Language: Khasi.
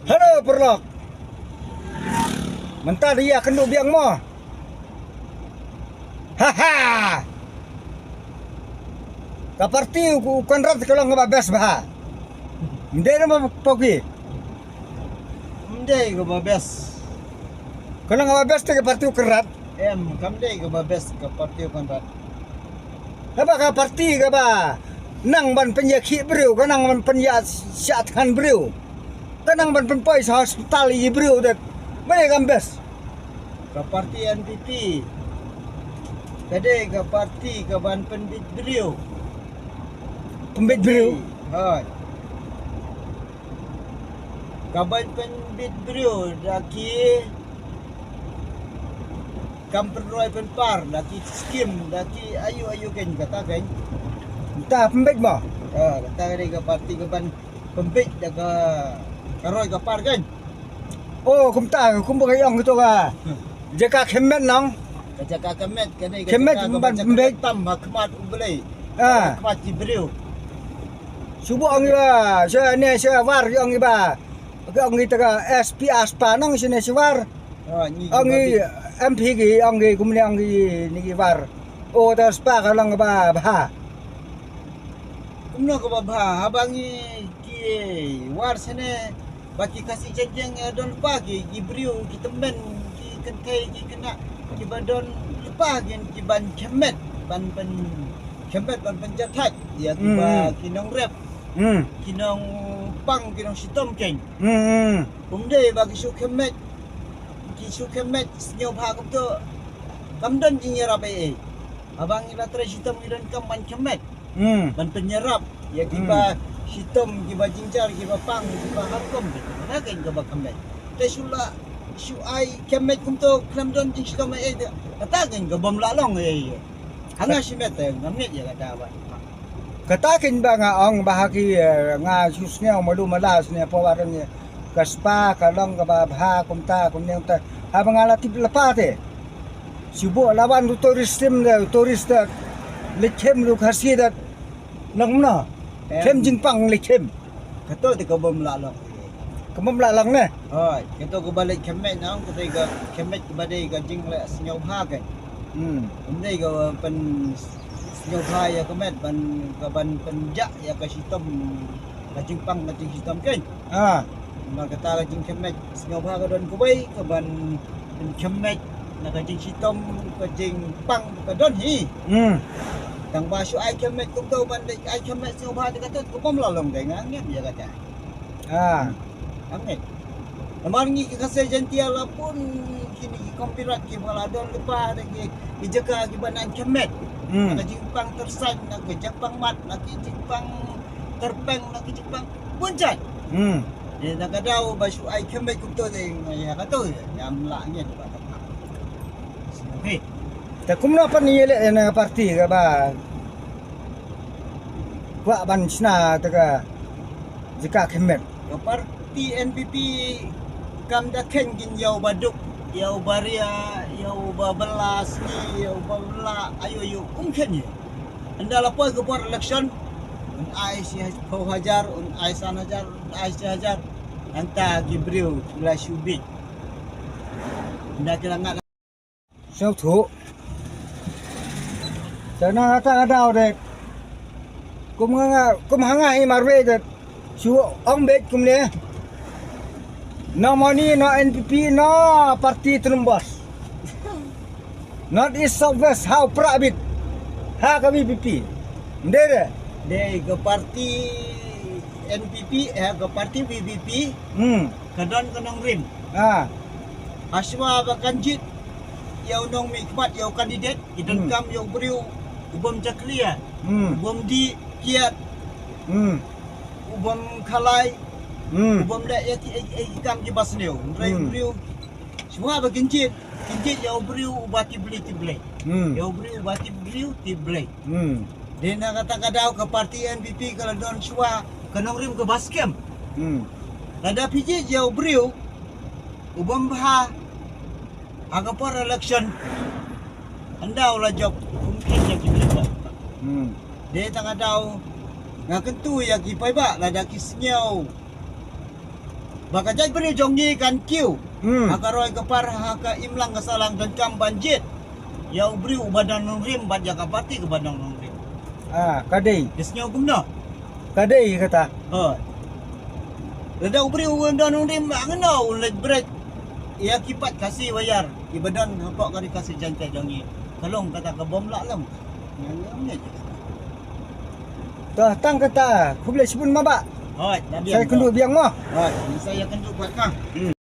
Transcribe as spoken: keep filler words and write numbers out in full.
Hello, paralok. Mynta da ïa kynduh biang mo. Ha ha. Ka party u, u Conrad ka long kaba best bha. Ym dei na ma poki. Ym dei kaba best. Ka long kaba best te ka party u Conrad. Em, kam dei kaba best ka party u Conrad. Haba ka party kaba nang ban pynïakhih briew, ka nang ban pynïashah thngan briew, ka nang ban pynpoi sha hospital ïa briew, dat ba dei kam best. Ka party N P P ka dei ka party ka ban pynbit briew. Pynbit briew. Hooid. Ka ban pynbit briew da ki kam pynroi pynpar, da ki skim, da ki ayu ayu kein, kata kein. Kata pynbit mo? Ah, kata ka dei ka party ka ban pynbit da ka, ka roi ka par kein. Oh, kumta, kumba ka ong kito ka. Hmm. Jaka khmat nong. Ka jaka khmat ka dei ka khmat jaka ka ban pynbit. Tam ha khmat U Blei. Ah. Khmat ki briew. Shu buh ong iba, sha ne sha War ong iba. Ka ong kita ka S P A S P A nong sha ne sha War. Ah, ngi ong ki M P ki ong ki kumne ong ki ni ki War. Oh, ta S P A ka long ba bha. Kumno kaba bha, haba ngi ki War sha ne ba ki Khasi Jaiñtia, eh, don lypa ki, ki briew, ki tymmen, ki kynthei, ki khynnah, kiba don lypa ki, ki ban khmat, ban pyn khmat, ban pynjahthait ïa kiba, hmm, ki nongrep, hmm, ki nongpang, ki nongshitom kein. Hmm, hmm. Ym dei ba ki shu khmat, ki shu khmat sngewbha kumto. Kam don jingïarap ei ei. Haba ngi la trei shitom ngi donkam ban khmat. Hmm. Ban pynïarap ïa kiba, hmm, shitom, kiba jynjar, kiba pang, kiba ha rukom. Kata kein kaba khmat. Te shu la, shu ai khmat kumto khlem don jingshitom ei ei te. Kata kein kabym lah long ei ei. Ha nga shimet te ngam ngeit ïa kata ba. Kata kein ba nga ong ba ha ki, eh, nga shu sngew malu mala sngewbha ba dang ïa ka S P A ka long kaba bha kumta kumne kumta. Haba nga la tip lypa te. Shu buh la wan u tourist team de, u tourist de. Leit khem u Khasi de. Nang mno. Em. Khem jingpang leit khem. Kato te kabym lah long. Kabym lah long ne? Hooid, kato kaba leit khmat nang, kato ka khmat kaba dei ka jingleh sngewbha kein. Hmm. Ym dei ka pynsngewbha ïa ka met ban, ka ban pynjah ïa ka shitom, ka jingpang ka jingshitom kein. Ah. Namar kata ka jingkhmat sngewbha ka don kawei, ka ban pynkhmat na ka jingshitom, ka jingpang ka don hi. Hmm. Tang ba shu ai khmat kumto ban dei ai khmat sngewbha te kato kabym lah long dei nga ngeit ïa kata. Ah. Nga ngeit. Namar ngi ki Khasi Jaiñtia la bun kine ki kong Birat kiba la don lypa da ki, ki jaka kiba nang khmat. Hmm. Na ka jingpang tyrsain, na ka jingpang mat, na ki jingpang tyrpeng, na ki jingpang bun jait. Hmm. Eh, na ka daw ba shu ai khmat kumto te ïa kato ïa ngam lah ngeit ba ka pang. Okay. Te kumno pat ngi leh na parti kaba kwah ban shna te ka jaka khmat. Ka parti N P P kam da kheiñ kin ïa uba duk, ïa uba ria, ïa uba bylla sngi, ïa uba bylla ayo ayo, um kheiñ ïa. Ynda la poi ka por election, un ai shiphew hajar, un ai san hajar, un ai shi hajar. Nangta ki briew ki la shu bieit. Ynda ki la ngat sngewthuh. Te na kata ka daw de kum nga, kum ha nga hi marwei de shu ong beit kumne. No money, no N P P, no party Trump bos. North East South West ha u prah bit ha ka V P P. Ym dei de? Dei ka party N P P, eh, ka party V P P. Hmm. Ka don ka nongrim. Ah. Hashwa ba kan jied ïa u nongmihkhmat, ïa u candidate, ki donkam ïa u briew u bym jakhlia, u bym dih kiad, u bym khalai, u bym leh ïa ki, ïa ki, ïa ki kam kiba sniew. Hynrei u briew, shuwa ba kin jied, kin jied ïa u briew uba tip Blei tip Blei. Hmm. Ïa u briew uba tip briew tip Blei. Hmm. Dei na kata ka daw ka party N P P ka la don shuwa ka nongrim kaba skhem. Hmm. Lada phi jied ïa u briew u bym bha ha ka por election, ynda u la jop, um kheiñ ïa ki briew. Hmm. Dei tang ka daw nga kyntu ïa ki paidbah lada ki sngew Ba ka jaitbynriew jong ngi kan kiew. Hmm. Ha ka roi ka par, ha ka imlang ka sahlang, donkam ban jied ïa u briew uba don nongrim bad ïa ka parti kaba don nongrim. Ah, ka dei. Ka sngew kumno? Ka dei kata. Hooid. Lada u briew u don nongrim, hangno un leit bret ïa ki paid Khasi Wayar kiba don hapoh ka Ri Khasi Jaiñtia jong ngi. Ka long kata ka bym lah long. Ngan ïa ong ïa. To, tang kata, khublei shibun ma bah. Hooid, da biang. Sa ïakynduh biang mo. Hooid, sa ïakynduh pat ma. Hmm.